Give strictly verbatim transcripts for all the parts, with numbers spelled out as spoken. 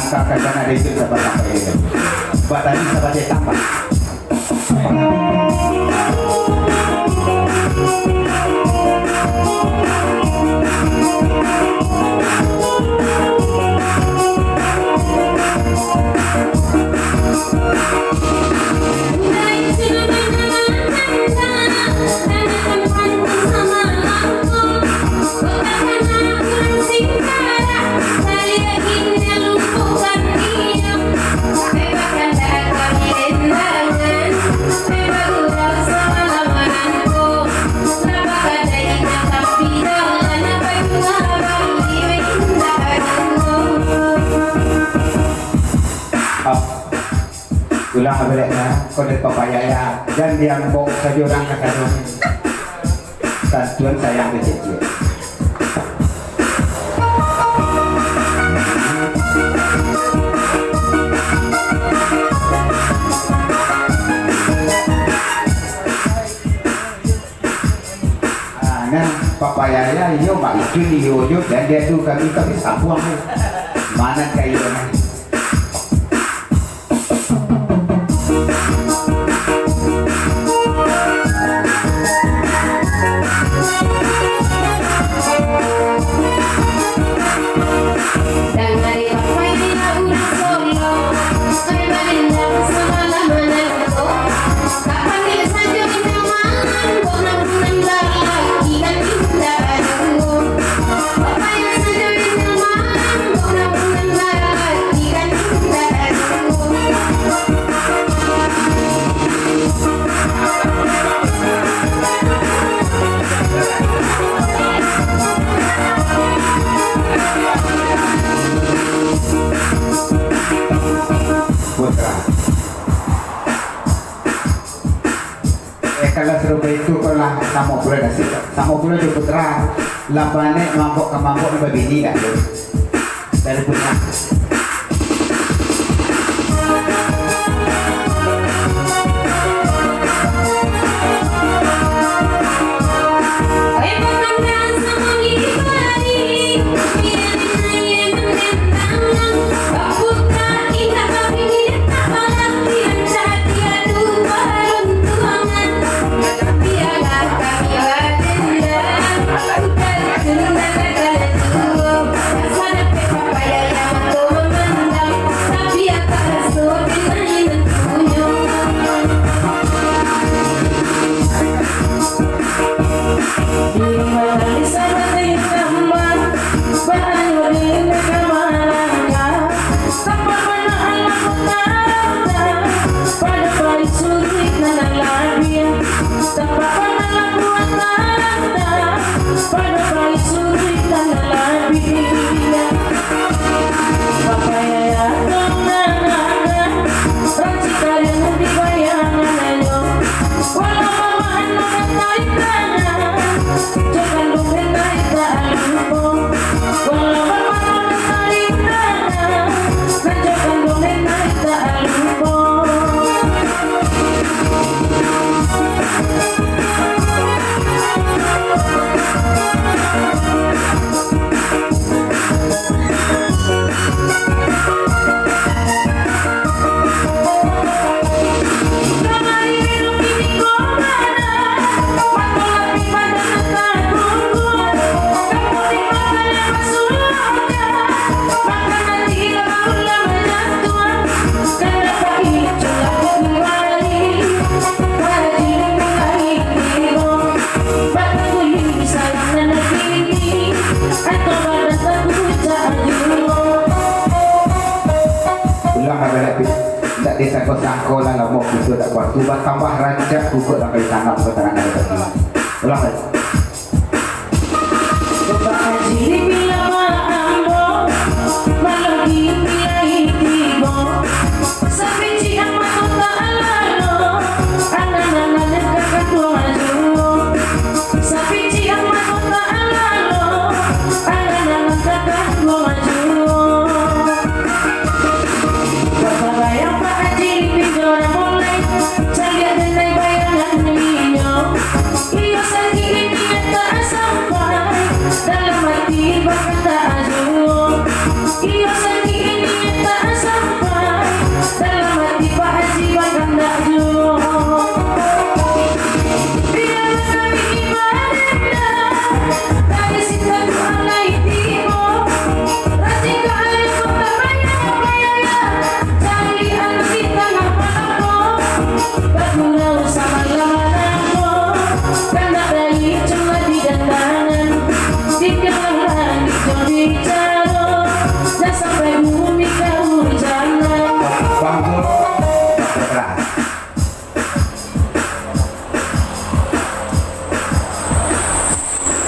Kakana dek itu sabatang payah. Batani sabatang tambah. Ulang baliak, nah, ko dek papayah, jan diambok sajo urang ka sadonyo. Tantuan sayang dek cicik. Ah, nah, papayah, iyo, mak itu iyo jo, jan diadu kami, kami sabuang, eh. Mana kayo, nah. Putra. Eh, kalau sarupo itu, kalau lah samo pulo nasib, samo pulo jo putra, lah panek mambok ka mambok, babini dah tu. Dari putra. Ulang lah baliak, Pi. Indak disangko-sangko lah, lamo kito dak kuatu, batambah rancak kukuak sampai tanam ka tangan ado tadi. Ulang baliak.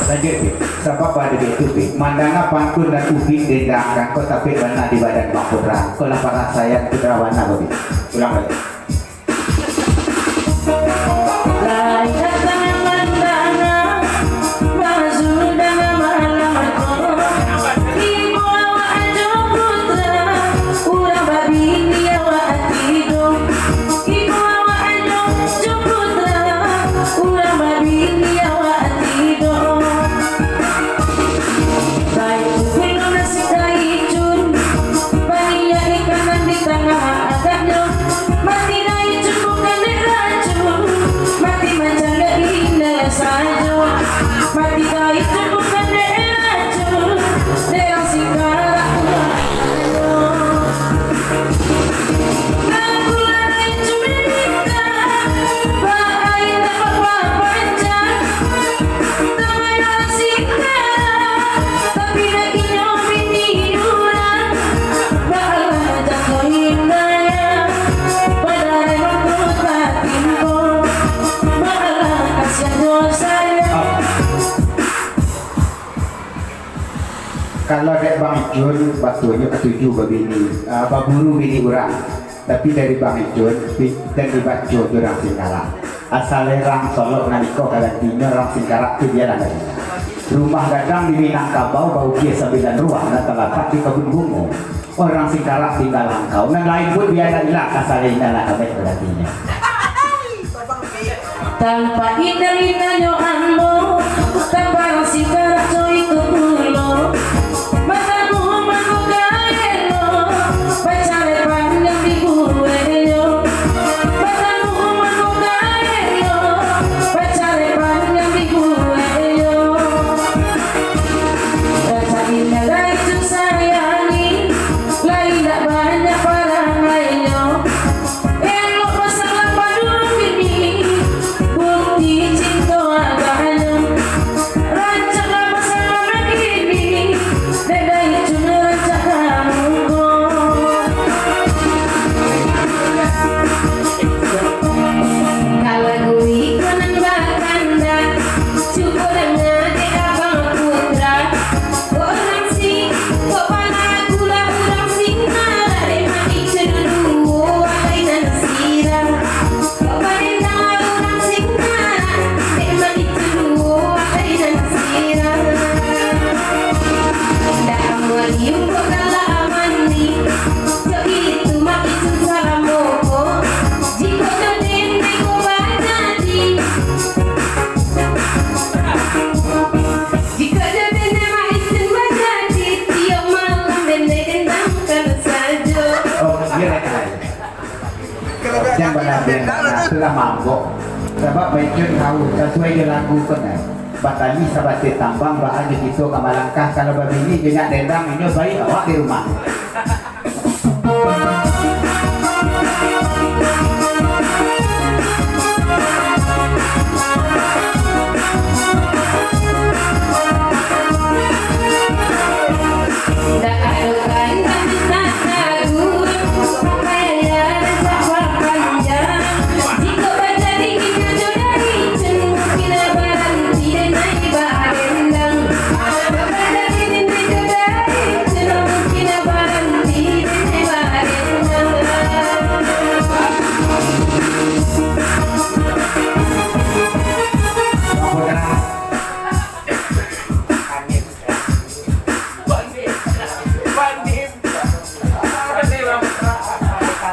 Lanjuik, Pi. Sabab ado di itu, Pi. Mandanga pantun nan Upik dendangkan ko, tapi bana di badan Bang Putra. Ko lah parasaian Putra bana ko, Pi. Ulang baliak. Lai datang mandanga, basudang malam ko. Ibo awak jo Putra, urang babini awak tigo. Ibo awak jo Putra, urang babini awak tigo. Baitu pulo nasib Daicun, baniaik ikan nan di tangah agaknyo. Mati Daicun bukan dek racun, mati mancaliak inyo sajo. Mati Daicun bukan dek racun, dek rang singkarak tu. Kalau dek Bang Icun, batuanyo katuju babini, ah, baburu bini urang. Tapi dari Bang Icun, pi-, dan dibaco jo rang singkarak. Asal rang Solok nan iko karantinyo rang singkarak tu bialah dari. Rumah gadang di Minangkabau, baukia sambilan ruah, nan talatak di kabun bungo. Urang singkarak tingga langkau, nan lain pun bialah ilang, asal indak lah kabek karantinyo. Tampek indak-indaknyo ambo, tampek rang singkarak co itu pulo. Matamu mangko ka elo, pacarai panjang dibueknyo. Matamu mangko ka elo, pacarai panjang dibueknyo. Rancak indak Daicun sayangi, lai indak banyak parangainyo. Elok masalah padu kini, bukti cinto agaknyo. Rancaklah masalah nan kini, dek Daicun rancak ka mungko. Kalau gurih kanan bakanda, cubo danga dek Abang Putra. Urang si, kok pala gula urang singkarak, dek Mak Icun duo, alai nan sirah. Kok padendang urang singkarak, dek Mak Icun duo, alai nan sirah. Indak amuah liu kok galak mandi, cok itu Mak Icun salamo ko. Jikok jo dendeng ko bajadi. Jikok jo dendeng Mak Icun bajadi, tiok malam dendeng dendangkan sajo. Oh, iyo lah, Kak. Jan bana-bana, tu lah mambok. Sabab Mak Icun tahu, sasuai jo lagu ko nah. Batali sabateh tambang, baa jo kito ka malangkah, kalau babini jo nyak dendang, inyo baiak awak di rumah.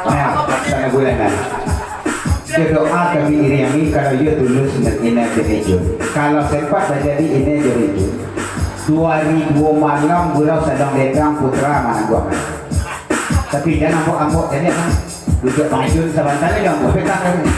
Nah, salah bulan lah. Doa kami iriangi kalau iyo tulus nan inai jo Ijun. Kalau sempat bajadi inai jo Ijun, duo ari duo malam gurau sadang dedang putra manangguang. Tapi jan ambok-ambok jadi, nah. Duduak Bang Ijun sabanta ni, Bang. Pegang ni.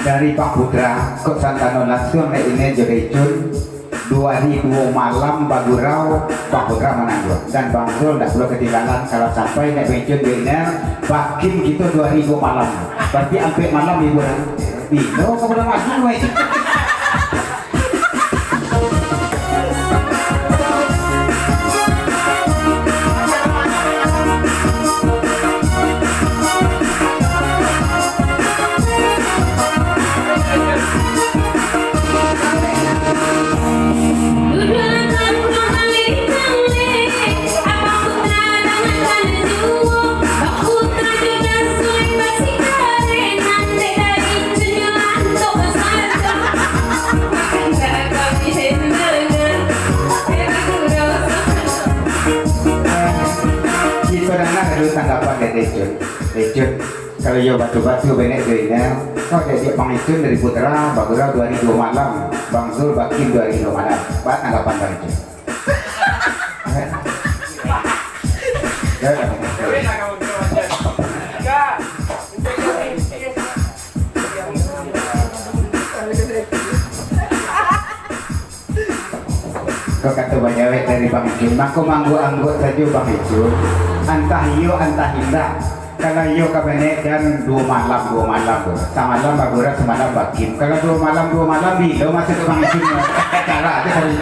Dari Bang Putra, kok santano langsuang dek iko jo Bang Icun, duo hari duo malam bagurau, Bang Putra manang juo. Dan Bang Zul ndak pulo katinggalan, kalau sampai dek Bang Icun jo iko, bakin kito duo hari duo malam. Berarti ampek malam hiburan. Bilo ka bulan madu, weh. Kito danga dulu tanggapan dari Icun. Icun, kalau iyo batua-batua bana jo iko, kok dek Bang Icun dari Putra, bagurau duo hari duo malam, Bang Zul bakin duo hari duo malam. Ba tanggapan Bang Icun? Kok kato bajawek dari Bang Icun, mako maangguak-angguak sajo Bang Icun, antah iyo, antah indak. Kalau iyo ka bana jan duo malam, duo malam tu. Samalam bagurau, samalam bakin. Kalau duo malam, duo malam, bilo masuak ka Bang Icun? Acara tu kali.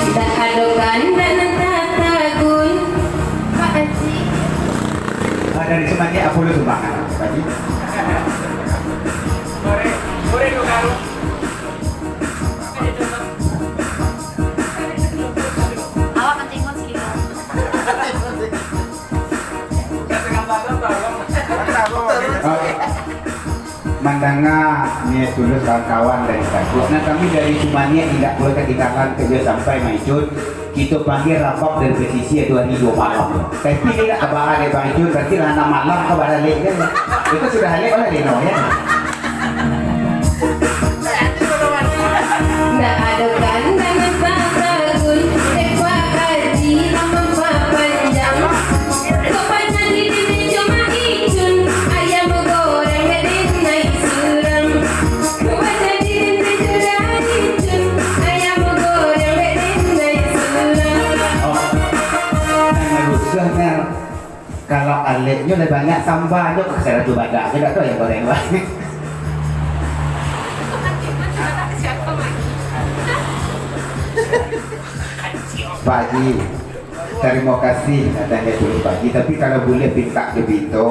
Indak ado kandak nan tatagun. Pak Haji. Ah, dari Sumanik apo lu sumbangan, Pak Haji? Awak katimun sakilo. Oke. Mandanga niaik tulus kawan-kawan dari Saguak. Nah, kami dari Sumanik indak buliah katinggalan, karajo sampai Bang Icun. Kito panggia rabab dari pesisir duo hari duo malam. Tapi indak ka baa dek Bang Icun, berarti lah anam malam ka baralek kan. Itu sudah alek oleh Lino, ya. Ndak ado kandak nan tatagun, dek Pak Haji lah mampapanjang. Kok pacah di dinding cuma Icun, ayam goreng dek Dinai surang. Kok pacah di dinding cuma Icun, ayam goreng dek Dinai surang. Oh, nan rusuah, Nel. Kalau aleknyo lai banyak sambanyo, ka sarato badak se dak tu ayam goreng, Bang. Pak Haji, tarimo kasih, katanya dulu Pak Haji. Tapi kalau buliah pintak jo pinto,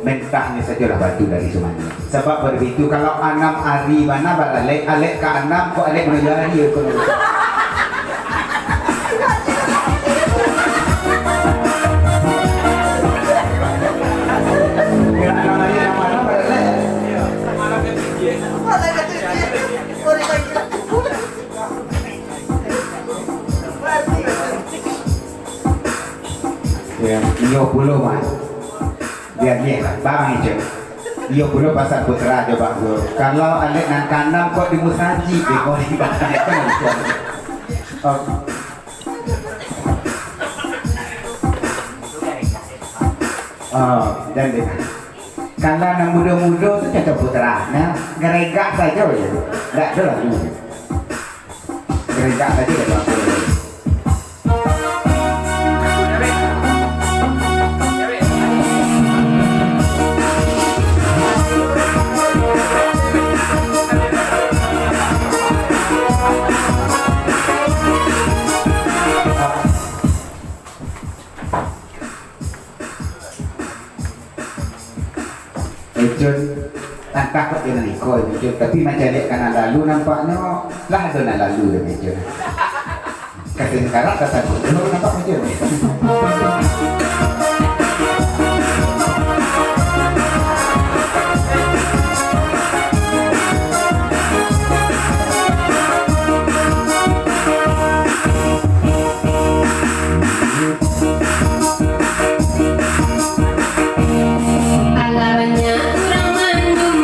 mentahnyo sajolah batu dari Sumanik. Sabab baitu, kalau anam ari bana baralek, alek kaanam, kok alek mano ari ko. Ya, iyo pulo, Mas. Biar dia lah, Bang Icun. Iyo pulo pasal Putra jo Bang Zul. Kalau alek nan kaanam kok di musajik, di kau di Oh. Oh, dan dia. Kalau nan mudo-mudo tu contoh Putra. Nah, geregak sajo ya. Ndak ado lagu. Geregak sajo dah bagus. Icun, antah kok dengan iko, Icun, tapi mancaliak ka nan lalu, nampaknyo lah ado nan lalu dek Icun. Kato sakarat datang dulu, nampak Icun. Alah banyak urang manyu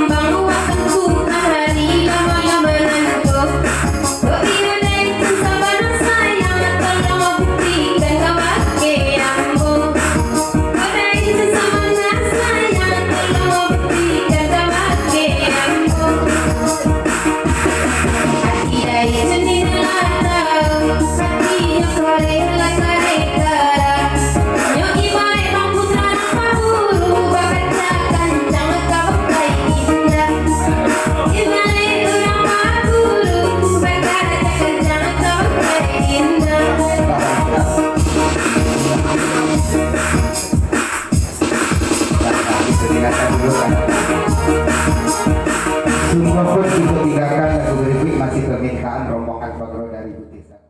Untuk tinggalkan lagu berikut masih permintaan rombongan Bagro dari Bukit Sari.